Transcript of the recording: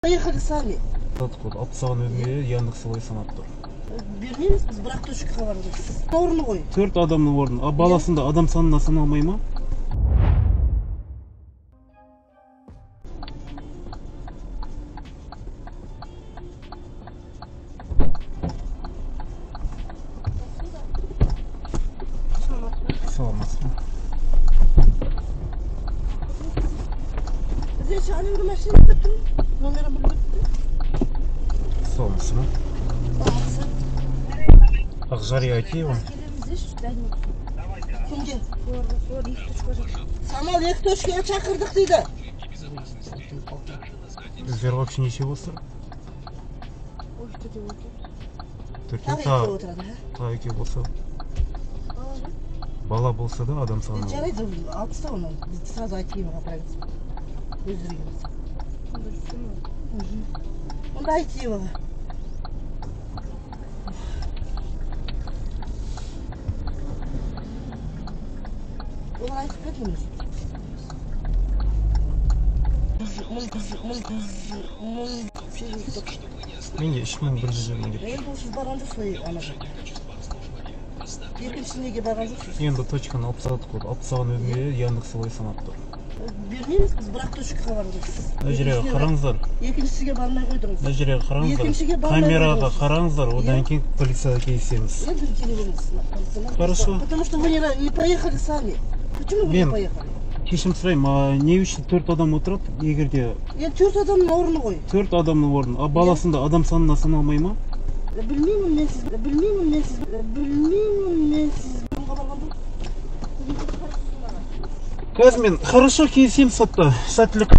Поехали сами. Алып тастаған өзіңе Яндекс солай санап тұр. Бермейміз біз, бірақ точкаға барамыз. Орны ғой. 4 адамның орны. А баласында адам санына саналмай ма? Саламатсыз ба? Здесь ана бір машина тұр. Номерін білдірді. Саламатсыз ба? Ақжария Айтиева. Кімге? Самал 2 точкаға шақырдық дейді. Сіздер вообще неше болсыздар? Төртеу. Тағы екеу болса. Бала болса да адам саны. Жарайды, алып таста оны. Біз сразу Айтиеваға апарамыз. Өздері келеді. Онда Айтиеваға. Олар айтып кетіңіз. Менде 3120 деп. Енді сіз барған жоқсыз ғой ана жаққа. Екінші неге барған жоқсыз? Енді точканы алып тастадық қой. Алып тастаған өзіңе Яндекс солай санап тұр. Бермейміз біз, бірақ точкаға барамыз. Мына жерге қараңыздар. Екіншісіге бармай қойдыңыз. Мына жерге қараңыздар. Екіншіге бармай Камераға қойдыңыз. қараңыздар, одан кейін полицияға кездесеміз. Енді келе беріңіз. Хорошо. Потому что вы не поехали сами. Почему вы не поехали? Кешірім сұраймын, а не үшін 4 адам отырады, егер де Енді 4 адамның орны ғой. 4 адамның орны. А баласында адам санына саналмай ма? Білмеймін мен сіз, білмеймін мен сіз, білмеймін мен сіз. Қазір мен хорошо келісемін сотта. Сәттілік.